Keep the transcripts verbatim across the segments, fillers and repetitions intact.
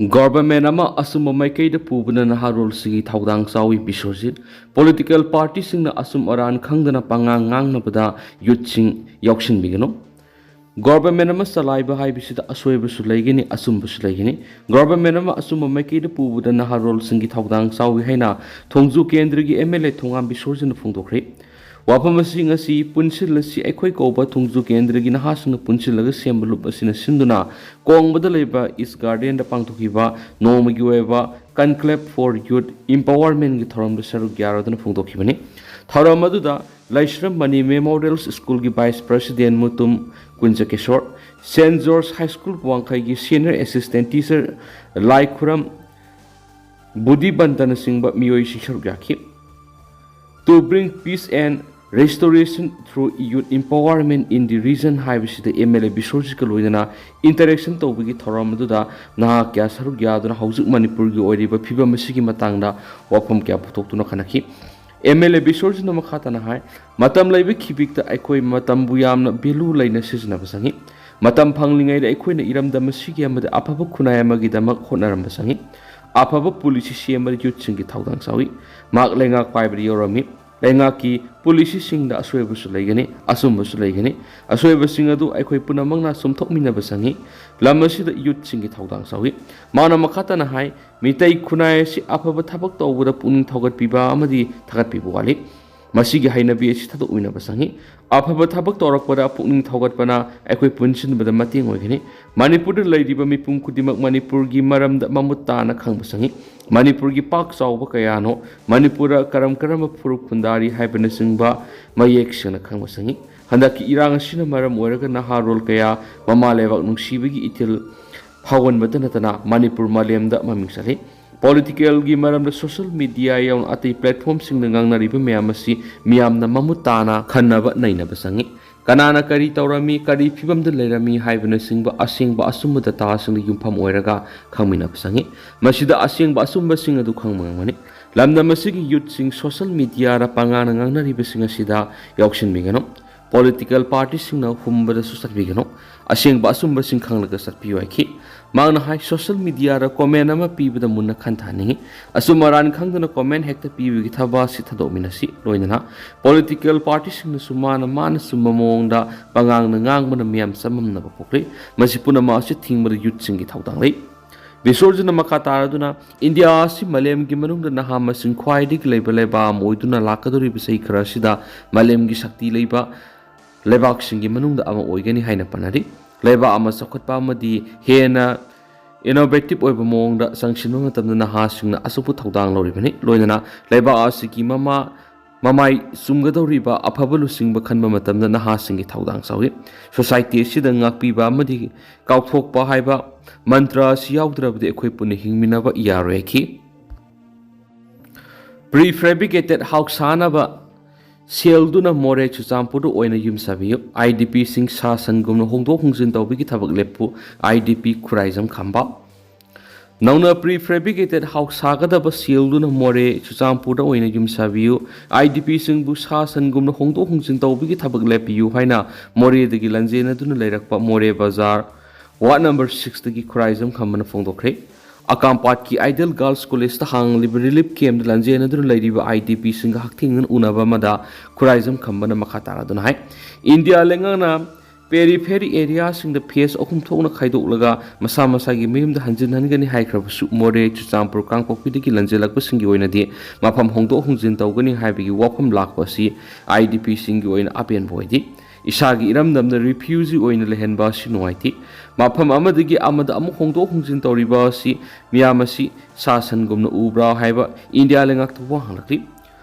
Government ꯑꯃ ꯑꯆꯨꯝꯕ ꯃꯥꯏꯀꯩꯗ ꯄꯨꯕꯗ ꯅꯍꯥꯔꯣꯜꯁꯤꯡꯒꯤ ꯊꯧꯗꯥꯡ ꯆꯥꯎꯏ꯫ ꯕꯤꯁ꯭ꯋꯖꯤꯠ꯫ Political partyꯁꯤꯡꯅ ꯑꯆꯨꯝ ꯑꯔꯥꯟ ꯈꯪꯗꯅ ꯄꯉꯥꯡ ꯉꯥꯡꯅꯕꯗ youthꯁꯤꯡ ꯌꯥꯎꯁꯤꯟꯕꯤꯒꯅꯨ꯫ Government ꯑꯃ ꯆꯂꯥꯏꯕ ꯍꯥꯏꯕꯁꯤꯗ ꯑꯁꯣꯏꯕꯁꯨ ꯂꯩꯒꯅꯤ, ꯑꯆꯨꯝꯕꯁꯨ ꯂꯩꯒꯅꯤ꯫ Government ꯑꯃ ꯑꯆꯨꯝꯕ ꯃꯥꯏꯀꯩꯗ ꯄꯨꯕꯗ ꯅꯍꯥꯔꯣꯜꯁꯤꯡꯒꯤ ꯊꯧꯗꯥꯡ ꯆꯥꯎꯏ ꯍꯥꯏꯅ ꯊꯣꯡꯖꯨ ꯀꯦꯟꯗ꯭ꯔꯒꯤ MLA ꯊꯣꯉꯥꯝ ꯕꯤꯁ꯭ꯋꯖꯤꯠꯅ ꯐꯣꯡꯗꯣꯛꯈ꯭ꯔꯦ꯫ ꯋꯥꯐꯝ ꯑꯁꯤ ꯉꯁꯤ ꯄꯨꯟꯁꯤꯜꯂꯁꯤ ꯑꯩꯈꯣꯏ ꯀꯧꯕ ꯊꯣꯡꯖꯨ ꯀꯦꯟꯗ꯭ꯔꯒꯤ ꯅꯍꯥꯁꯤꯡꯅ ꯄꯨꯟꯁꯤꯜꯂꯒ ꯁꯦꯝꯕ ꯂꯨꯞ ꯑꯁꯤꯅ ꯁꯤꯟꯗꯨꯅ ꯀꯣꯡꯕꯗ ꯂꯩꯕ East Gardenꯗ ꯄꯥꯡꯊꯣꯛꯈꯤꯕ ꯅꯣꯡꯃꯒꯤ ꯑꯣꯏꯕ Conclave for Youth Empowermentꯒꯤ ꯊꯧꯔꯝꯗ ꯁꯔꯨꯛ ꯌꯥꯔꯗꯨꯅ ꯐꯣꯡꯗꯣꯛꯈꯤꯕꯅꯤ꯫ ꯊꯧꯔꯝ ꯑꯗꯨꯗ ꯂꯥꯏꯁ꯭ꯔꯝ ꯃꯅꯤ Memorial Schoolꯒꯤ Vice President Mutum Kunjakeshor, Saint George High School ꯋꯥꯡꯈꯩꯒꯤ Senior Assistant Teacher ꯂꯥꯏꯈꯨꯔꯝ ꯕꯨꯙꯤꯕꯟꯇꯅꯆꯤꯡꯕ ꯃꯤꯑꯣꯏꯁꯤꯡ ꯁꯔꯨꯛ ꯌꯥꯈꯤ꯫ To bring peace and restoration through youth empowerment in the region ꯍꯥꯏꯕꯁꯤꯗ MLA ꯕꯤꯁ꯭ꯋꯖꯤꯠꯀ ꯂꯣꯏꯅꯅ interaction ꯇꯧꯕꯒꯤ ꯊꯧꯔꯝ ꯑꯗꯨꯗ ꯅꯍꯥ ꯀꯌꯥ ꯁꯔꯨꯛ ꯌꯥꯗꯨꯅ ꯍꯧꯖꯤꯛ ꯃꯅꯤꯄꯨꯔꯒꯤ ꯑꯣꯏꯔꯤꯕ ꯐꯤꯕꯝ ꯑꯁꯤꯒꯤ ꯃꯇꯥꯡꯗ ꯋꯥꯐꯝ ꯀꯌꯥ ꯄꯨꯊꯣꯛꯇꯨꯅ ꯈꯟꯅꯈꯤ꯫ MLA ꯕꯤꯁ꯭ꯋꯖꯤꯠꯅ ꯃꯈꯥ ꯇꯥꯅ ꯍꯥꯏ, ꯃꯇꯝ ꯂꯩꯕ ꯈꯤꯕꯤꯛꯇ ꯑꯩꯈꯣꯏ ꯃꯇꯝꯕꯨ ꯌꯥꯝꯅ value ꯂꯩꯅ ꯁꯤꯖꯤꯟꯅꯕ ꯆꯪꯏ꯫ ꯃꯇꯝ ꯐꯪꯂꯤꯉꯩꯗ ꯑꯩꯈꯣꯏꯅ ꯏꯔꯝꯗꯝ ꯑꯁꯤꯒꯤ ꯑꯃꯗꯤ ꯑꯐꯕ ꯈꯨꯟꯅꯥꯏ ꯑꯃꯒꯤꯗꯃꯛ ꯍꯣꯠꯅꯔꯝꯕ ꯆꯪꯏ꯫ ꯑꯐꯕ policy ꯁꯦꯝꯕꯗ youthꯁꯤꯡꯒꯤ ꯊꯧꯗꯥꯡ ꯆꯥꯎꯏ꯫ ꯃꯍꯥꯛ ꯂꯩꯉꯥꯛ ꯄꯥꯏꯕꯗ ꯌꯧꯔꯝꯃꯤ꯫ ꯂꯩꯉꯥꯛꯀꯤ policyꯁꯤꯡꯗ ꯑꯁꯣꯏꯕꯁꯨ ꯂꯩꯒꯅꯤ, ꯑꯆꯨꯝꯕꯁꯨ ꯂꯩꯒꯅꯤ꯫ ꯑꯁꯣꯏꯕꯁꯤꯡ ꯑꯗꯨ ꯑꯩꯈꯣꯏ ꯄꯨꯝꯅꯃꯛꯅ ꯆꯨꯝꯊꯣꯛꯃꯤꯟꯅꯕ ꯆꯪꯏ꯫ ꯂꯝ ꯑꯁꯤꯗ youthꯁꯤꯡꯒꯤ ꯊꯧꯗꯥꯡ ꯆꯥꯎꯏ꯫ ꯃꯥꯅ ꯃꯈꯥ ꯇꯥꯅ ꯍꯥꯏ, ꯃꯤꯇꯩ ꯈꯨꯟꯅꯥꯏ ꯑꯁꯤ ꯑꯐꯕ ꯊꯕꯛ ꯇꯧꯕꯗ ꯄꯨꯛꯅꯤꯡ ꯊꯧꯒꯠꯄꯤꯕ ꯑꯃꯗꯤ ꯊꯥꯒꯠꯄꯤꯕ ꯋꯥꯠꯂꯤ꯫ ꯃꯁꯤꯒꯤ ꯍꯩꯅꯕꯤ ꯑꯁꯤ ꯊꯥꯗꯣꯛꯃꯤꯟꯅꯕ ꯆꯪꯏ꯫ ꯑꯐꯕ ꯊꯕꯛ ꯇꯧꯔꯛꯄꯗ ꯄꯨꯛꯅꯤꯡ ꯊꯧꯒꯠꯄꯅ ꯑꯩꯈꯣꯏ ꯄꯨꯟꯁꯤꯟꯕꯗ ꯃꯇꯦꯡ ꯑꯣꯏꯒꯅꯤ꯫ ꯃꯅꯤꯄꯨꯔꯗ ꯂꯩꯔꯤꯕ ꯃꯤꯄꯨꯝ ꯈꯨꯗꯤꯡꯃꯛ ꯃꯅꯤꯄꯨꯔꯒꯤ ꯃꯔꯝꯗ ꯃꯃꯨꯠ ꯇꯥꯅ ꯈꯪꯕ ꯆꯪꯏ꯫ ꯃꯅꯤꯄꯨꯔꯒꯤ ꯄꯥꯛ ꯆꯥꯎꯕ ꯀꯌꯥꯅꯣ, ꯃꯅꯤꯄꯨꯔꯗ ꯀꯔꯝ ꯀꯔꯝꯕ ꯐꯨꯔꯨꯞ ꯈꯨꯟꯗꯥꯔꯤ ꯍꯥꯏꯕꯅꯆꯤꯡꯕ ꯃꯌꯦꯛ ꯁꯦꯡꯅ ꯈꯪꯕ ꯆꯪꯏ꯫ ꯍꯟꯗꯛꯀꯤ ꯏꯔꯥꯡ ꯑꯁꯤꯅ ꯃꯔꯝ ꯑꯣꯏꯔꯒ ꯅꯍꯥꯔꯣꯜ ꯀꯌꯥ ꯃꯃꯥ ꯂꯩꯕꯥꯛ ꯅꯨꯡꯁꯤꯕꯒꯤ ꯏꯊꯤꯜ ꯐꯥꯎꯍꯟꯕꯇ ꯅꯠꯇꯅ ꯃꯅꯤꯄꯨꯔ ꯃꯥꯂꯦꯝꯗ ꯃꯃꯤꯡ ꯆꯠꯂꯤ꯫ Politicalꯒꯤ ꯃꯔꯝꯗ social media ꯌꯥꯎꯅ ꯑꯇꯩ platformꯁꯤꯡꯗ ꯉꯥꯡꯅꯔꯤꯕ ꯃꯌꯥꯝ ꯑꯁꯤ ꯃꯤꯌꯥꯝꯅ ꯃꯃꯨꯠ ꯇꯥꯅ ꯈꯟꯅꯕ ꯅꯩꯅꯕ ꯆꯪꯏ꯫ ꯀꯅꯥꯅ ꯀꯔꯤ ꯇꯧꯔꯝꯃꯤ, ꯀꯔꯤ ꯐꯤꯕꯝꯗ ꯂꯩꯔꯝꯃꯤ ꯍꯥꯏꯕꯅꯆꯤꯡꯕ ꯑꯁꯦꯡꯕ ꯑꯆꯨꯝꯕ dataꯁꯤꯡꯗ ꯌꯨꯝꯐꯝ ꯑꯣꯏꯔꯒ ꯈꯪꯃꯤꯟꯅꯕ ꯆꯪꯏ꯫ ꯃꯁꯤꯗ ꯑꯁꯦꯡꯕ ꯑꯆꯨꯝꯕꯁꯤꯡ ꯑꯗꯨ ꯈꯪꯕ ꯉꯝꯒꯅꯤ꯫ ꯂꯝꯗꯝ ꯑꯁꯤꯒꯤ youthꯁꯤꯡ social mediaꯗ ꯄꯉꯥꯡꯅ ꯉꯥꯡꯅꯔꯤꯕꯁꯤꯡ ꯑꯁꯤꯗ ꯌꯥꯎꯁꯤꯟꯕꯤꯒꯅꯨ꯫ Political partyꯁꯤꯡꯅ ꯍꯨꯝꯕꯗꯁꯨ ꯆꯠꯄꯤꯒꯅꯨ꯫ ꯑꯁꯦꯡꯕ ꯑꯆꯨꯝꯕꯁꯤꯡ ꯈꯪꯂꯒ ꯆꯠꯄꯤꯌꯨ ꯍꯥꯏꯈꯤ꯫ ꯃꯍꯥꯛꯅ ꯍꯥꯏ, ꯁꯣꯁꯤꯌꯦꯜ ꯃꯤꯗꯤꯌꯥꯗ ꯀꯣꯃꯦꯟ ꯑꯃ ꯄꯤꯕꯗ ꯃꯨꯟꯅ ꯈꯟꯊꯍꯟꯅꯤꯡꯏ꯫ ꯑꯆꯨꯝ ꯑꯔꯥꯟ ꯈꯪꯗꯅ ꯀꯣꯃꯦꯟ ꯍꯦꯛꯇ ꯄꯤꯕꯒꯤ ꯊꯕꯛ ꯑꯁꯤ ꯊꯥꯗꯣꯛꯃꯤꯟꯅꯁꯤ꯫ ꯂꯣꯏꯅꯅ ꯄꯣꯂꯤꯇꯤꯀꯦꯜ ꯄꯥꯔꯇꯤꯁꯤꯡꯅꯁꯨ ꯃꯥꯅ ꯃꯥꯅ ꯆꯨꯝꯕ ꯃꯑꯣꯡꯗ ꯄꯉꯥꯡꯗ ꯉꯥꯡꯕꯅ ꯃꯤꯌꯥꯝ ꯆꯃꯝꯅꯕ ꯄꯣꯛꯂꯤ꯫ ꯃꯁꯤ ꯄꯨꯝꯅꯃꯛ ꯑꯁꯤ ꯊꯤꯡꯕꯗ ꯌꯨꯠꯁꯤꯡꯒꯤ ꯊꯧꯗꯥꯡ ꯂꯩ꯫ ꯕꯤꯁꯣꯔꯖꯤꯅ ꯃꯈꯥ ꯇꯥꯔꯗꯨꯅ, ꯏꯟꯗꯤꯌꯥ ꯑꯁꯤ ꯃꯥꯂꯦꯝꯒꯤ ꯃꯅꯨꯡꯗ ꯅꯍꯥ ꯃꯁꯤꯡ ꯈ꯭ꯋꯥꯏꯗꯒꯤ ꯂꯩꯕ ꯂꯩꯕꯥꯛ ꯑꯃ ꯑꯣꯏꯗꯨꯅ ꯂꯥꯛꯀꯗꯧꯔꯤꯕ ꯆꯍꯤ ꯈꯔ ꯑꯁꯤꯗ ꯃꯥꯂꯦꯝꯒꯤ ꯁꯛꯇꯤ ꯂꯩꯕ ꯂꯩꯕꯥꯛꯁꯤꯡꯒꯤ ꯃꯅꯨꯡꯗ ꯑꯃ ꯑꯣꯏꯒꯅꯤ ꯍꯥꯏꯅ ꯄꯟꯅꯔꯤ꯫ ꯂꯩꯕꯥꯛ ꯑꯃ ꯆꯥꯎꯈꯠꯄ ꯑꯃꯗꯤ ꯍꯦꯟꯅ ꯏꯅꯣꯚꯦꯇꯤꯚ ꯑꯣꯏꯕ ꯃꯑꯣꯡꯗ ꯆꯪꯁꯤꯟꯕ ꯃꯇꯝꯗ ꯅꯍꯥꯁꯤꯡꯅ ꯑꯆꯧꯕ ꯊꯧꯗꯥꯡ ꯂꯧꯔꯤꯕꯅꯤ꯫ ꯂꯣꯏꯅꯅ ꯂꯩꯕꯥꯛ ꯑꯁꯤꯒꯤ ꯃꯃꯥ ꯃꯃꯥꯏ ꯆꯨꯝꯒꯗꯧꯔꯤꯕ ꯑꯐꯕ ꯂꯨꯆꯤꯡꯕ ꯈꯟꯕ ꯃꯇꯝꯗ ꯅꯍꯥꯁꯤꯡꯒꯤ ꯊꯧꯗꯥꯡ ꯆꯥꯎꯏ꯫ ꯁꯣꯁꯥꯏꯇꯤ ꯑꯁꯤꯗ ꯉꯥꯛꯄꯤꯕ ꯑꯃꯗꯤ ꯀꯥꯎꯊꯣꯛꯄ ꯍꯥꯏꯕ ꯃꯟꯇ꯭ꯔ ꯑꯁꯤ ꯌꯥꯎꯗ꯭ꯔꯕꯗꯤ ꯑꯩꯈꯣꯏ ꯄꯨꯟꯅ ꯍꯤꯡꯃꯤꯟꯅꯕ ꯌꯥꯔꯣꯏ ꯍꯥꯏꯈꯤ꯫ ꯄ꯭ꯔꯤ ꯐꯦꯕ꯭ꯔꯤꯀꯦꯇꯦꯠ ꯍꯥꯎꯁ ꯁꯥꯅꯕ ꯁꯦꯜꯗꯨꯅ ꯃꯣꯔꯦ ꯆꯨꯔꯆꯥꯟꯄꯨꯔꯗ ꯑꯣꯏꯅ ꯌꯨꯝ ꯁꯥꯕꯤꯌꯨ꯫ ꯑꯥꯏ ꯗꯤ ꯄꯤꯁꯤꯡ ꯁꯥ ꯁꯟꯒꯨꯝꯅ ꯍꯣꯡꯗꯣꯛ ꯍꯣꯡꯖꯤꯟ ꯇꯧꯕꯒꯤ ꯊꯕꯛ ꯂꯦꯞꯄꯨ꯫ ꯑꯥꯏ ꯗꯤ ꯄꯤ ꯈꯨꯔꯥꯏꯖꯝ ꯈꯝꯕ꯫ ꯅꯧꯅ ꯄ꯭ꯔꯤ ꯐꯦꯕ꯭ꯔꯤꯀꯦꯇꯦꯠ ꯍꯥꯎꯁ ꯁꯥꯒꯗꯕ ꯁꯦꯜꯗꯨꯅ ꯃꯣꯔꯦ ꯆꯨꯔꯆꯥꯟꯄꯨꯔꯗ ꯑꯣꯏꯅ ꯌꯨꯝ ꯁꯥꯕꯤꯌꯨ꯫ ꯑꯥꯏ ꯗꯤ ꯄꯤꯁꯤꯡꯕꯨ ꯁꯥ ꯁꯟꯒꯨꯝꯅ ꯍꯣꯡꯗꯣꯛ ꯍꯣꯡꯖꯤꯟ ꯇꯧꯕꯒꯤ ꯊꯕꯛ ꯂꯦꯞꯄꯤꯌꯨ ꯍꯥꯏꯅ ꯃꯣꯔꯦꯗꯒꯤ ꯂꯥꯟꯖꯦꯟꯅꯗꯨꯅ ꯂꯩꯔꯛꯄ ꯃꯣꯔꯦ ꯕꯖꯥꯔ ward number ꯁꯤꯛꯁꯇꯒꯤ Khuraijam ꯈꯝꯕꯅ ꯐꯣꯡꯗꯣꯛꯈ꯭ꯔꯦ꯫ ꯑꯀꯥꯝꯄꯥꯠꯀꯤ ideal girls ꯀꯣꯂꯦꯖꯇ ꯍꯥꯡꯂꯤꯕ ꯔꯤꯂꯤꯐ ꯀꯦꯝꯞꯇ ꯂꯥꯟꯖꯦꯟꯅꯗꯨꯅ ꯂꯩꯔꯤꯕ ꯑꯥꯏ ꯗꯤ ꯄꯤꯁꯤꯡꯒ ꯍꯛꯊꯦꯡꯅꯅ ꯎꯅꯕ ꯑꯃꯗ ꯈꯨꯔꯥꯏꯖꯝ ꯈꯝꯕꯅ ꯃꯈꯥ ꯇꯥꯔꯗꯨꯅ ꯍꯥꯏ, ꯏꯟꯗꯤꯌꯥ ꯂꯩꯉꯥꯛꯅ ꯄꯦꯔꯤꯐꯦꯔꯤ ꯑꯦꯔꯤꯌꯥꯁꯤꯡꯗ ꯐꯦꯁ ꯑꯍꯨꯝ ꯊꯣꯛꯅ ꯈꯥꯏꯗꯣꯛꯂꯒ ꯃꯁꯥ ꯃꯁꯥꯒꯤ ꯃꯌꯨꯝꯗ ꯍꯟꯖꯤꯟꯍꯟꯒꯅꯤ ꯍꯥꯏꯈ꯭ꯔꯕꯁꯨ, ꯃꯣꯔꯦ, ꯆꯨꯔꯆꯥꯟꯄꯨꯔ, ꯀꯥꯡꯄꯣꯛꯄꯤꯗꯒꯤ ꯂꯥꯟꯖꯦꯜꯂꯛꯄꯁꯤꯡꯒꯤ ꯑꯣꯏꯅꯗꯤ ꯃꯐꯝ ꯍꯣꯡꯗꯣꯛ ꯍꯣꯡꯖꯤꯟ ꯇꯧꯒꯅꯤ ꯍꯥꯏꯕꯒꯤ ꯋꯥꯐꯝ ꯂꯥꯛꯄ ꯑꯁꯤ ꯑꯥꯏ ꯗꯤ ꯄꯤꯁꯤꯡꯒꯤ ꯑꯣꯏꯅ ꯑꯄꯦꯟꯕ ꯑꯣꯏꯗꯦ꯫ ꯏꯁꯥꯒꯤ ꯏꯔꯝꯗꯝꯗ ꯔꯤꯐ꯭ꯌꯨꯖꯤ ꯑꯣꯏꯅ ꯂꯩꯍꯟꯕ ꯑꯁꯤ ꯅꯨꯡꯉꯥꯏꯇꯦ꯫ ꯃꯐꯝ ꯑꯃꯗꯒꯤ ꯑꯃꯗ ꯑꯃꯨꯛ ꯍꯣꯡꯗꯣꯛ ꯍꯣꯡꯖꯤꯟ ꯇꯧꯔꯤꯕ ꯑꯁꯤ ꯃꯤꯌꯥꯝ ꯑꯁꯤ ꯁꯥ ꯁꯟꯒꯨꯝꯅ ꯎꯕ꯭ꯔꯥ ꯍꯥꯏꯕ ꯏꯟꯗꯤꯌꯥ ꯂꯩꯉꯥꯛꯇ ꯋꯥ ꯍꯪꯂꯛꯂꯤ꯫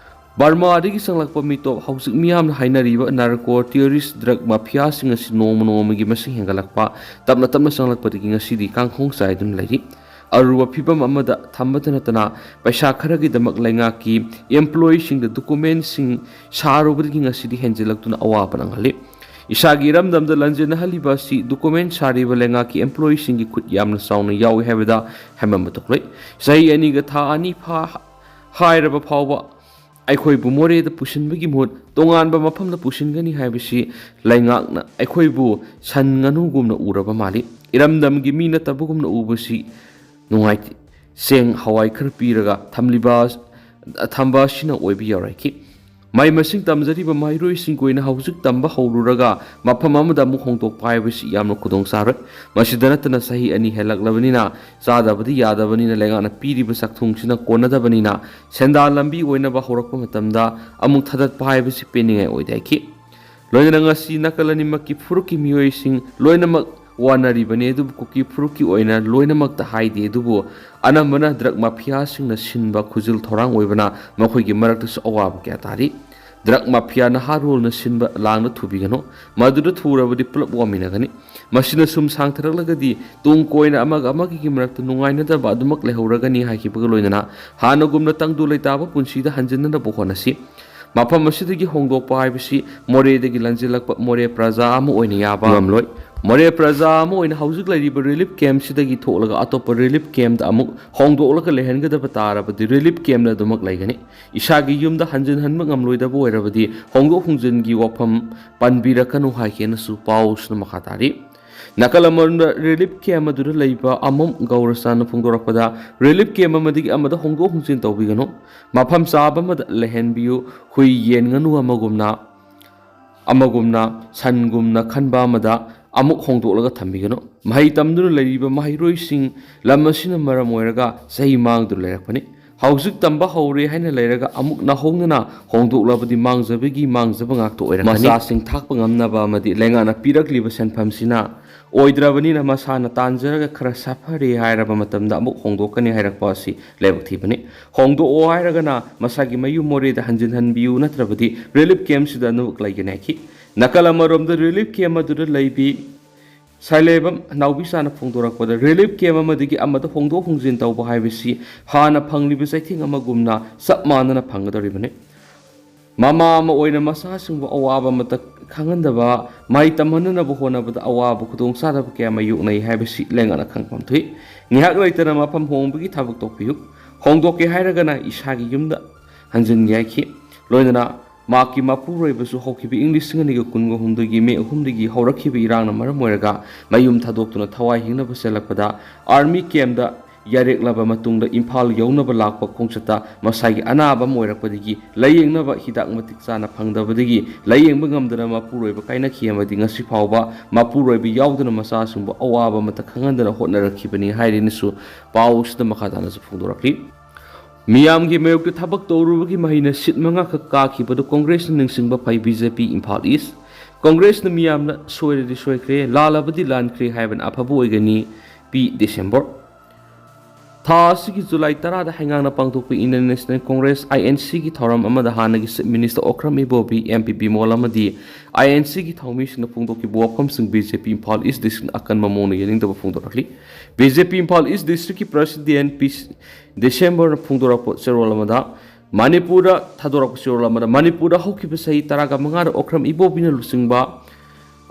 ꯕꯔꯃꯥꯗꯒꯤ ꯆꯪꯂꯛꯄ ꯃꯤꯇꯣꯞ, ꯍꯧꯖꯤꯛ ꯃꯤꯌꯥꯝꯅ ꯍꯥꯏꯅꯔꯤꯕ ꯅꯥꯔꯀꯣ ꯇꯦꯔꯣꯔꯤꯁ꯭ꯠ ꯗ꯭ꯔꯒ ꯃꯥꯐꯤꯌꯥꯁꯤꯡ ꯑꯁꯤ ꯅꯣꯡꯃ ꯅꯣꯡꯃꯒꯤ ꯃꯁꯤꯡ ꯍꯦꯟꯒꯠꯂꯛꯄ, ꯇꯞꯅ ꯇꯞꯅ ꯆꯪꯂꯛꯄꯗꯒꯤ ꯉꯁꯤꯗꯤ ꯀꯥꯡꯈꯣꯡ ꯆꯥꯏꯗꯨꯅ ꯂꯩꯔꯤ꯫ ꯑꯔꯨꯕ ꯐꯤꯕꯝ ꯑꯃꯗ ꯊꯝꯕꯇ ꯅꯠꯇꯅ ꯄꯩꯁꯥ ꯈꯔꯒꯤꯗꯃꯛ ꯂꯩꯉꯥꯛꯀꯤ ꯑꯦꯝꯄ꯭ꯂꯣꯌꯤꯁꯤꯡꯗ ꯗꯣꯀꯨꯃꯦꯟꯁꯤꯡ ꯁꯥꯔꯨꯕꯗꯒꯤ ꯉꯁꯤꯗꯤ ꯍꯦꯟꯖꯤꯜꯂꯛꯇꯨꯅ ꯑꯋꯥꯕ ꯅꯪꯍꯜꯂꯤ꯫ ꯏꯁꯥꯒꯤ ꯏꯔꯝꯗꯝꯗ ꯂꯥꯟꯖꯦꯟꯅꯍꯜꯂꯤꯕ ꯑꯁꯤ ꯗꯣꯀꯨꯃꯦꯟ ꯁꯥꯔꯤꯕ ꯂꯩꯉꯥꯛꯀꯤ ꯑꯦꯝꯄ꯭ꯂꯣꯌꯤꯁꯤꯡꯒꯤ ꯈꯨꯠ ꯌꯥꯝꯅ ꯆꯥꯎꯅ ꯌꯥꯎꯏ ꯍꯥꯏꯕꯗ ꯍꯥꯏꯃꯟꯕ ꯊꯣꯛꯂꯣꯏ꯫ ꯆꯍꯤ ꯑꯅꯤꯒ ꯊꯥ ꯑꯅꯤ ꯐꯥ ꯍꯥꯏꯔꯕ ꯐꯥꯎꯕ ꯑꯩꯈꯣꯏꯕꯨ ꯃꯣꯔꯦꯗ ꯄꯨꯁꯤꯟꯕꯒꯤ ꯃꯍꯨꯠ ꯇꯣꯉꯥꯟꯕ ꯃꯐꯝꯗ ꯄꯨꯁꯤꯟꯒꯅꯤ ꯍꯥꯏꯕꯁꯤ ꯂꯩꯉꯥꯛꯅ ꯑꯩꯈꯣꯏꯕꯨ ꯁꯟ ꯉꯥꯅꯨꯒꯨꯝꯅ ꯎꯔꯕ ꯃꯥꯜꯂꯤ꯫ ꯏꯔꯝꯗꯝꯒꯤ ꯃꯤ ꯅꯠꯇꯕꯒꯨꯝꯅ ꯎꯕꯁꯤ ꯅꯨꯡꯉꯥꯏꯇꯦ꯫ ꯆꯦꯡ ꯍꯋꯥꯏ ꯈꯔ ꯄꯤꯔꯒ ꯊꯝꯂꯤꯕ, ꯊꯝꯕ ꯑꯁꯤꯅ ꯑꯣꯏꯕ ꯌꯥꯔꯣꯏꯈꯤ꯫ ꯃꯍꯩ ꯃꯁꯤꯡ ꯇꯝꯖꯔꯤꯕ ꯃꯍꯩꯔꯣꯏꯁꯤꯡꯒꯤ ꯑꯣꯏꯅ ꯍꯧꯖꯤꯛ ꯇꯝꯕ ꯍꯧꯔꯨꯔꯒ ꯃꯐꯝ ꯑꯃꯗ ꯑꯃꯨꯛ ꯍꯣꯡꯗꯣꯛꯄ ꯍꯥꯏꯕꯁꯤ ꯌꯥꯝꯅ ꯈꯨꯗꯣꯡ ꯆꯥꯔꯣꯏ꯫ ꯃꯁꯤꯗ ꯅꯠꯇꯅ ꯆꯍꯤ ꯑꯅꯤ ꯍꯦꯜꯂꯛꯂꯕꯅꯤꯅ ꯆꯥꯗꯕꯗꯤ ꯌꯥꯗꯕꯅꯤꯅ ꯂꯩꯉꯥꯛꯅ ꯄꯤꯔꯤꯕ ꯆꯥꯛꯊꯨꯡꯁꯤꯅ ꯀꯣꯟꯅꯗꯕꯅꯤꯅ ꯁꯦꯟꯗꯥꯟ ꯂꯝꯕꯤ ꯑꯣꯏꯅꯕ ꯍꯧꯔꯛꯄ ꯃꯇꯝꯗ ꯑꯃꯨꯛ ꯊꯥꯗꯠꯄ ꯍꯥꯏꯕꯁꯤ ꯄꯦꯟꯅꯤꯡꯉꯥꯏ ꯑꯣꯏꯗꯦ ꯍꯥꯏꯈꯤ꯫ ꯂꯣꯏꯅꯅ ꯉꯁꯤ ꯅꯥꯀꯜ ꯑꯅꯤꯃꯛꯀꯤ ꯐꯨꯔꯨꯞꯀꯤ ꯃꯤꯑꯣꯏꯁꯤꯡ ꯂꯣꯏꯅꯃꯛ ꯋꯥꯅꯔꯤꯕꯅꯤ, ꯑꯗꯨꯕꯨ ꯀꯨꯀꯤ ꯐꯨꯔꯨꯞꯀꯤ ꯑꯣꯏꯅ ꯂꯣꯏꯅꯃꯛꯇ ꯍꯥꯏꯗꯦ, ꯑꯗꯨꯕꯨ ꯑꯅꯝꯕꯅ ꯗ꯭ꯔꯒ ꯃꯥꯐꯤꯌꯥꯁꯤꯡꯅ ꯁꯤꯟꯕ ꯈꯨꯖꯤꯜ ꯊꯧꯔꯥꯡ ꯑꯣꯏꯕꯅ ꯃꯈꯣꯏꯒꯤ ꯃꯔꯛꯇꯁꯨ ꯑꯋꯥꯕ ꯀꯌꯥ ꯇꯥꯔꯤ꯫ ꯗ꯭ꯔꯒ ꯃꯥꯐꯤꯌꯥ ꯅꯍꯥꯔꯣꯜꯅ ꯁꯤꯟꯕ ꯂꯥꯡꯗ ꯊꯨꯕꯤꯒꯅꯨ꯫ ꯃꯗꯨꯗ ꯊꯨꯔꯕꯗꯤ ꯄꯨꯂꯞ ꯋꯥꯃꯤꯟꯅꯒꯅꯤ꯫ ꯃꯁꯤꯅ ꯁꯨꯝ ꯁꯥꯡꯊꯔꯛꯂꯒꯗꯤ ꯇꯨꯡ ꯀꯣꯏꯅ ꯑꯃꯒ ꯑꯃꯒꯒꯤ ꯃꯔꯛꯇ ꯅꯨꯡꯉꯥꯏꯅꯗꯕ ꯑꯗꯨꯃꯛ ꯂꯩꯍꯧꯔꯒꯅꯤ ꯍꯥꯏꯈꯤꯕꯒ ꯂꯣꯏꯅꯅ ꯍꯥꯟꯅꯒꯨꯝꯅ ꯇꯪꯗꯨ ꯂꯩꯇꯥꯕ ꯄꯨꯟꯁꯤꯗ ꯍꯟꯖꯤꯟꯅꯅꯕ ꯍꯣꯠꯅꯁꯤ꯫ ꯃꯐꯝ ꯑꯁꯤꯗꯒꯤ ꯍꯣꯡꯗꯣꯛꯄ ꯍꯥꯏꯕꯁꯤ ꯃꯣꯔꯦꯗꯒꯤ ꯂꯟꯖꯤꯜꯂꯛꯄ ꯃꯣꯔꯦ ꯄ꯭ꯔꯖꯥ ꯑꯃ ꯑꯣꯏꯅ ꯌꯥꯕ ꯉꯝꯂꯣꯏ꯫ ꯃꯣꯔꯦ ꯄ꯭ꯔꯖꯥ ꯑꯃ ꯑꯣꯏꯅ ꯍꯧꯖꯤꯛ ꯂꯩꯔꯤꯕ ꯔꯤꯂꯤꯐ ꯀꯦꯝꯞꯁꯤꯗꯒꯤ ꯊꯣꯛꯂꯒ ꯑꯇꯣꯞꯄ ꯔꯤꯂꯤꯐ ꯀꯦꯝꯞꯇ ꯑꯃꯨꯛ ꯍꯣꯡꯗꯣꯛꯂꯒ ꯂꯩꯍꯟꯒꯗꯕ ꯇꯥꯔꯕꯗꯤ ꯔꯤꯂꯤꯐ ꯀꯦꯝꯞꯅ ꯑꯗꯨꯃꯛ ꯂꯩꯒꯅꯤ꯫ ꯏꯁꯥꯒꯤ ꯌꯨꯝꯗ ꯍꯟꯖꯤꯟꯍꯟꯕ ꯉꯝꯂꯣꯏꯗꯕ ꯑꯣꯏꯔꯕꯗꯤ ꯍꯣꯡꯗꯣꯛ ꯍꯣꯡꯖꯤꯟꯒꯤ ꯋꯥꯐꯝ ꯄꯟꯕꯤꯔꯛꯀꯅꯨ ꯍꯥꯏꯒꯦꯅꯁꯨ ꯄꯥꯎꯁꯤꯅ ꯃꯈꯥ ꯇꯥꯔꯤ꯫ ꯅꯥꯀꯜ ꯑꯃꯔꯣꯝꯗ ꯔꯤꯂꯤꯐ ꯀꯦꯝꯞ ꯑꯗꯨꯗ ꯂꯩꯕ ꯑꯃꯝ ꯒꯧꯔꯆꯥꯟꯅ ꯐꯣꯡꯗꯣꯔꯛꯄꯗ ꯔꯤꯂꯤꯐ ꯀꯦꯝꯞ ꯑꯃꯗꯒꯤ ꯑꯃꯗ ꯍꯣꯡꯗꯣꯛ ꯍꯣꯡꯖꯤꯟ ꯇꯧꯕꯤꯒꯅꯨ꯫ ꯃꯐꯝ ꯆꯥꯕ ꯑꯃꯗ ꯂꯩꯍꯟꯕꯤꯌꯨ꯫ ꯍꯨꯏ, ꯌꯦꯟ, ꯉꯥꯅꯨ ꯑꯃꯒꯨꯝꯅ, ꯑꯃꯒꯨꯝꯅ ꯁꯟꯒꯨꯝꯅ ꯈꯟꯕ ꯑꯃꯗ ꯑꯃꯨꯛ ꯍꯣꯡꯗꯣꯛꯂꯒ ꯊꯝꯕꯤꯒꯅꯨ꯫ ꯃꯍꯩ ꯇꯝꯗꯨꯅ ꯂꯩꯔꯤꯕ ꯃꯍꯩꯔꯣꯏꯁꯤꯡ ꯂꯝ ꯑꯁꯤꯅ ꯃꯔꯝ ꯑꯣꯏꯔꯒ ꯆꯍꯤ ꯃꯥꯡꯗꯨꯅ ꯂꯩꯔꯛꯄꯅꯤ꯫ ꯍꯧꯖꯤꯛ ꯇꯝꯕ ꯍꯧꯔꯦ ꯍꯥꯏꯅ ꯂꯩꯔꯒ ꯑꯃꯨꯛ ꯅꯧꯍꯧꯅꯅ ꯍꯣꯡꯗꯣꯛꯂꯕꯗꯤ ꯃꯥꯡꯖꯕꯒꯤ ꯃꯥꯡꯖꯕ ꯉꯥꯛꯇ ꯑꯣꯏꯔꯛꯀꯅꯤ꯫ ꯃꯆꯥꯁꯤꯡ ꯊꯥꯛꯄ ꯉꯝꯅꯕ ꯑꯃꯗꯤ ꯂꯩꯉꯥꯛꯅ ꯄꯤꯔꯛꯂꯤꯕ ꯁꯦꯟꯐꯝꯁꯤꯅ ꯑꯣꯏꯗ꯭ꯔꯕꯅꯤꯅ ꯃꯁꯥꯅ ꯇꯥꯟꯖꯔꯒ ꯈꯔ ꯁꯥꯐꯔꯦ ꯍꯥꯏꯔꯕ ꯃꯇꯝꯗ ꯑꯃꯨꯛ ꯍꯣꯡꯗꯣꯛꯀꯅꯤ ꯍꯥꯏꯔꯛꯄ ꯑꯁꯤ ꯂꯥꯏꯕꯛ ꯊꯤꯕꯅꯤ꯫ ꯍꯣꯡꯗꯣꯛꯑꯣ ꯍꯥꯏꯔꯒꯅ ꯃꯁꯥꯒꯤ ꯃꯌꯨꯝ ꯃꯣꯔꯦꯗ ꯍꯟꯖꯤꯟꯍꯟꯕꯤꯌꯨ, ꯅꯠꯇ꯭ꯔꯕꯗꯤ ꯔꯤꯂꯤꯐ ꯀꯦꯝꯞꯁꯤꯗ ꯑꯗꯨꯃꯛ ꯂꯩꯒꯅꯤ ꯍꯥꯏꯈꯤ꯫ ꯅꯥꯀꯜ ꯑꯃꯔꯣꯝꯗ ꯔꯤꯂꯤꯐ ꯀꯦꯝꯞ ꯑꯗꯨꯗ ꯂꯩꯕꯤ ꯁꯥꯏꯂꯦꯕꯝ ꯅꯥꯎꯕꯤꯆꯥꯅ ꯐꯣꯡꯗꯣꯔꯛꯄꯗ ꯔꯤꯂꯤꯐ ꯀꯦꯝꯞ ꯑꯃꯗꯒꯤ ꯑꯃꯗ ꯍꯣꯡꯗꯣꯛ ꯍꯣꯡꯖꯤꯟ ꯇꯧꯕ ꯍꯥꯏꯕꯁꯤ ꯍꯥꯟꯅ ꯐꯪꯂꯤꯕ ꯆꯩꯊꯦꯡ ꯑꯃꯒꯨꯝꯅ ꯆꯞ ꯃꯥꯟꯅꯅ ꯐꯪꯒꯗꯧꯔꯤꯕꯅꯤ꯫ ꯃꯃꯥ ꯑꯃ ꯑꯣꯏꯅ ꯃꯆꯥꯁꯤꯡꯕꯨ ꯑꯋꯥꯕ ꯑꯃꯠꯇ ꯈꯪꯍꯟꯗꯕ, ꯃꯍꯩ ꯇꯝꯍꯟꯅꯅꯕ ꯍꯣꯠꯅꯕꯗ ꯑꯋꯥꯕ ꯈꯨꯗꯣꯡꯆꯥꯗꯕ ꯀꯌꯥ ꯃꯥꯌꯣꯛꯅꯩ ꯍꯥꯏꯕꯁꯤ ꯂꯩꯉꯥꯛꯅ ꯈꯪꯐꯝ ꯊꯣꯛꯏ꯫ ꯉꯥꯏꯍꯥꯛ ꯂꯩꯇꯅ ꯃꯐꯝ ꯍꯣꯡꯕꯒꯤ ꯊꯕꯛ ꯇꯧꯕꯤꯌꯨ꯫ ꯍꯣꯡꯗꯣꯛꯀꯦ ꯍꯥꯏꯔꯒꯅ ꯏꯁꯥꯒꯤ ꯌꯨꯝꯗ ꯍꯟꯖꯤꯟꯒꯦ ꯍꯥꯏꯈꯤ꯫ ꯂꯣꯏꯅꯅ ꯃꯍꯥꯛꯀꯤ ꯃꯄꯨꯔꯣꯏꯕꯁꯨ ꯍꯧꯈꯤꯕ ꯏꯪ ꯂꯤꯁꯤꯡ ꯑꯅꯤꯒ ꯀꯨꯟꯒ ꯍꯨꯝꯗꯣꯏꯒꯤ ꯃꯦ ꯑꯍꯨꯝꯗꯒꯤ ꯍꯧꯔꯛꯈꯤꯕ ꯏꯔꯥꯡꯅ ꯃꯔꯝ ꯑꯣꯏꯔꯒ ꯃꯌꯨꯝ ꯊꯥꯗꯣꯛꯇꯨꯅ ꯊꯋꯥꯏ ꯍꯤꯡꯅꯕ ꯆꯦꯜꯂꯛꯄꯗ ꯑꯥꯔꯃꯤ ꯀꯦꯝꯗ ꯌꯥꯔꯦꯛꯂꯕ ꯃꯇꯨꯡꯗ ꯏꯝꯐꯥꯜ ꯌꯧꯅꯕ ꯂꯥꯛꯄ ꯈꯣꯡꯆꯠꯇ ꯃꯁꯥꯒꯤ ꯑꯅꯥꯕ ꯑꯃ ꯑꯣꯏꯔꯛꯄꯗꯒꯤ ꯂꯥꯌꯦꯡꯅꯕ ꯍꯤꯗꯥꯛ ꯃꯇꯤꯛ ꯆꯥꯅ ꯐꯪꯗꯕꯗꯒꯤ ꯂꯥꯌꯦꯡꯕ ꯉꯝꯗꯅ ꯃꯄꯨꯔꯣꯏꯕ ꯀꯥꯏꯅꯈꯤ ꯑꯃꯗꯤ ꯉꯁꯤ ꯐꯥꯎꯕ ꯃꯄꯨꯔꯣꯏꯕ ꯌꯥꯎꯗꯅ ꯃꯆꯥꯁꯤꯡꯕꯨ ꯑꯋꯥꯕ ꯑꯃꯠꯇ ꯈꯪꯍꯟꯗꯅ ꯍꯣꯠꯅꯔꯛꯈꯤꯕꯅꯤ ꯍꯥꯏꯔꯤꯅꯁꯨ ꯄꯥꯎ ꯑꯁꯤꯗ ꯃꯈꯥ ꯇꯥꯅꯁꯨ ꯐꯣꯡꯗꯣꯔꯛꯂꯤ꯫ ꯃꯤꯌꯥꯝꯒꯤ ꯃꯥꯌꯣꯛꯇ ꯊꯕꯛ ꯇꯧꯔꯨꯕꯒꯤ ꯃꯍꯩꯅ ꯁꯤꯠ ꯃꯉꯥꯈꯛ ꯀꯥꯈꯤꯕꯗꯨ ꯀꯣꯡꯒ꯭ꯔꯦꯁꯅ ꯅꯤꯡꯁꯤꯡꯕ ꯐꯩ, ꯕꯤ ꯖꯦ ꯄꯤ ꯏꯝꯐꯥꯜ ꯏꯁ꯫ ꯀꯣꯡꯒ꯭ꯔꯦꯁꯅ ꯃꯤꯌꯥꯝꯅ ꯁꯣꯏꯔꯗꯤ ꯁꯣꯏꯈ꯭ꯔꯦ, ꯂꯥꯜꯂꯕꯗꯤ ꯂꯥꯟꯈ꯭ꯔꯦ ꯍꯥꯏꯕꯅ ꯑꯐꯕ ꯑꯣꯏꯒꯅꯤ, ꯄꯤ ꯗꯤꯁꯦꯝꯕꯔ꯫ ꯊꯥ ꯑꯁꯤꯒꯤ ꯖꯨꯂꯥꯏ ꯇꯔꯥꯗ ꯍꯩꯉꯥꯡꯅ ꯄꯥꯡꯊꯣꯛꯄ Indian National Congress, I N C, ꯒꯤ ꯊꯧꯔꯝ ꯑꯃꯗ ꯍꯥꯟꯅꯒꯤ Chief Minister ꯑꯣꯀ꯭ꯔꯝ ꯏꯕꯣꯕꯤ, M P ꯕꯤꯃꯣꯜ ꯑꯃꯗꯤ I N C ꯒꯤ ꯊꯧꯃꯤꯁꯤꯡꯅ ꯐꯣꯡꯗꯣꯛꯈꯤꯕ ꯋꯥꯐꯝꯁꯤꯡ ꯕꯤ ꯖꯦ ꯄꯤ ꯏꯝꯐꯥꯜ ꯏꯁ ꯗꯤꯁꯇ꯭ꯔꯤꯛꯅ ꯑꯀꯟꯕ ꯃꯑꯣꯡꯗ ꯌꯥꯅꯤꯡꯗꯕ ꯐꯣꯡꯗꯣꯔꯛꯂꯤ꯫ ꯕꯤ ꯖꯦ ꯄꯤ ꯏꯝꯐꯥꯜ ꯏꯁ ꯗꯤꯁꯇ꯭ꯔꯤꯛꯀꯤ ꯄ꯭ꯔꯁꯤꯗꯦꯟ ꯄꯤ ꯗꯤꯁꯦꯝꯕꯔꯅ ꯐꯣꯡꯗꯣꯔꯛꯄ ꯆꯦꯔꯣꯜ ꯑꯃꯗ, ꯃꯅꯤꯄꯨꯔꯗ ꯊꯥꯗꯣꯔꯛꯄ ꯆꯦꯔꯣꯜ ꯑꯃꯗ, ꯃꯅꯤꯄꯨꯔꯗ ꯍꯧꯈꯤꯕ ꯆꯍꯤ ꯇꯔꯥꯒ ꯃꯉꯥꯗ ꯑꯣꯀ꯭ꯔꯝ ꯏꯕꯣꯕꯤꯅ ꯂꯨꯆꯤꯡꯕ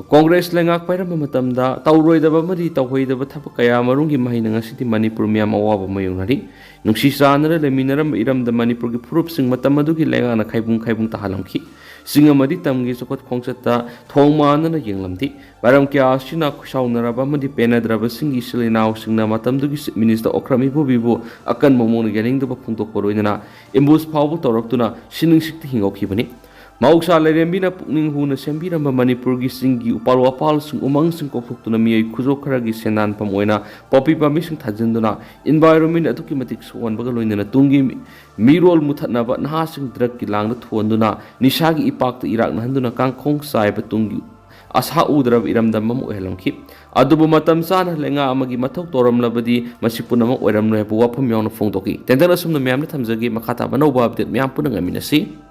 ꯀꯣꯡꯒ꯭ꯔꯦꯁ ꯂꯩꯉꯥꯛ ꯄꯥꯏꯔꯝꯕ ꯃꯇꯝꯗ ꯇꯧꯔꯣꯏꯗꯕ ꯑꯃꯗꯤ ꯇꯧꯍꯩꯗꯕ ꯊꯕꯛ ꯀꯌꯥ ꯃꯔꯨꯝꯒꯤ ꯃꯍꯩꯅ ꯉꯁꯤꯗꯤ ꯃꯅꯤꯄꯨꯔ ꯃꯤꯌꯥꯝ ꯑꯋꯥꯕ ꯃꯥꯌꯣꯛꯅꯔꯤ꯫ ꯅꯨꯡꯁꯤ ꯆꯥꯟꯅꯅ ꯂꯩꯃꯤꯟꯅꯔꯝꯕ ꯏꯔꯝꯗꯝ ꯃꯅꯤꯄꯨꯔꯒꯤ ꯐꯨꯔꯨꯞꯁꯤꯡ ꯃꯇꯝ ꯑꯗꯨꯒꯤ ꯂꯩꯉꯥꯛꯅ ꯈꯥꯏꯕꯨꯡ ꯈꯥꯏꯕꯨꯡ ꯇꯥꯍꯜꯂꯝꯈꯤ꯫ ꯆꯤꯡ ꯑꯃꯗꯤ ꯇꯝꯒꯤ ꯆꯥꯎꯈꯠ ꯈꯣꯡꯆꯠꯇ ꯊꯣꯡ ꯃꯥꯟꯗꯅ ꯌꯦꯡꯂꯝꯗꯦ꯫ ꯃꯔꯝ ꯀꯌꯥ ꯑꯁꯤꯅ ꯈꯨꯠꯁꯥꯎꯅꯔꯕ ꯑꯃꯗꯤ ꯄꯦꯟꯅꯗ꯭ꯔꯕꯁꯤꯡꯒꯤ ꯏꯆꯤꯜ ꯏꯅꯥꯎꯁꯤꯡꯅ ꯃꯇꯝꯗꯨꯒꯤ Chief Minister ꯑꯣꯀ꯭ꯔꯝ ꯏꯕꯣꯕꯤꯕꯨ ꯑꯀꯟꯕ ꯃꯑꯣꯡꯗ ꯌꯥꯅꯤꯡꯗꯕ ꯐꯣꯡꯗꯣꯛꯄ ꯂꯣꯏꯅꯅ ambush ꯐꯥꯎꯕ ꯇꯧꯔꯛꯇꯨꯅ ꯁꯤꯅꯤꯡꯁꯤꯛꯇ ꯍꯤꯡꯍꯧꯈꯤꯕꯅꯤ꯫ ꯃꯍꯧꯁꯥ ꯂꯥꯏꯔꯦꯝꯕꯤꯅ ꯄꯨꯛꯅꯤꯡ ꯍꯨꯅ ꯁꯦꯝꯕꯤꯔꯝꯕ ꯃꯅꯤꯄꯨꯔꯒꯤ ꯆꯤꯡꯒꯤ ꯎꯄꯥꯜ ꯋꯥꯄꯥꯜꯁꯤꯡ, ꯎꯃꯪꯁꯤꯡ ꯀꯣꯛꯊꯣꯛꯇꯨꯅ ꯃꯤꯑꯣꯏ ꯈꯨꯖꯣꯞ ꯈꯔꯒꯤ ꯁꯦꯟꯗꯥꯟꯐꯝ ꯑꯣꯏꯅ ꯄꯣꯄꯤ ꯄꯥꯝꯕꯤꯁꯤꯡ ꯊꯥꯖꯤꯟꯗꯨꯅ environment ꯑꯗꯨꯛꯀꯤ ꯃꯇꯤꯛ ꯁꯣꯛꯍꯟꯕꯒ ꯂꯣꯏꯅꯅ ꯇꯨꯡꯒꯤ ꯃꯤꯔꯣꯜ ꯃꯨꯊꯠꯅꯕ ꯅꯍꯥꯁꯤꯡ drugꯀꯤ ꯂꯥꯡꯗ ꯊꯨꯍꯟꯗꯨꯅ ꯅꯤꯁꯥꯒꯤ ꯏꯄꯥꯛꯇ ꯏꯔꯥꯛꯅꯍꯟꯗꯨꯅ ꯀꯥꯡꯈꯣꯡ ꯆꯥꯏꯕ ꯇꯨꯡꯒꯤ ꯑꯁꯥ ꯎꯗ꯭ꯔꯕ ꯏꯔꯝꯗꯝ ꯑꯃ ꯑꯣꯏꯍꯜꯂꯝꯈꯤ꯫ ꯑꯗꯨꯕꯨ ꯃꯇꯝ ꯆꯥꯅ ꯂꯩꯉꯥꯛ ꯑꯃꯒꯤ ꯃꯊꯧ ꯇꯧꯔꯝꯂꯕꯗꯤ ꯃꯁꯤ ꯄꯨꯝꯅꯃꯛ ꯑꯣꯏꯔꯝꯂꯣꯏ ꯍꯥꯏꯕ ꯋꯥꯐꯝ ꯌꯥꯎꯅ ꯐꯣꯡꯗꯣꯛꯈꯤ꯫ ꯇꯦꯟꯇꯛꯅ ꯑꯁꯨꯝꯅ ꯃꯌꯥꯝꯅ ꯊꯝꯖꯒꯦ꯫ ꯃꯈꯥ ꯇꯥꯕ ꯑꯅꯧꯕ update ꯃꯌꯥꯝ ꯄꯨꯟꯅ ꯉꯥꯏꯃꯤꯟꯅꯁꯤ꯫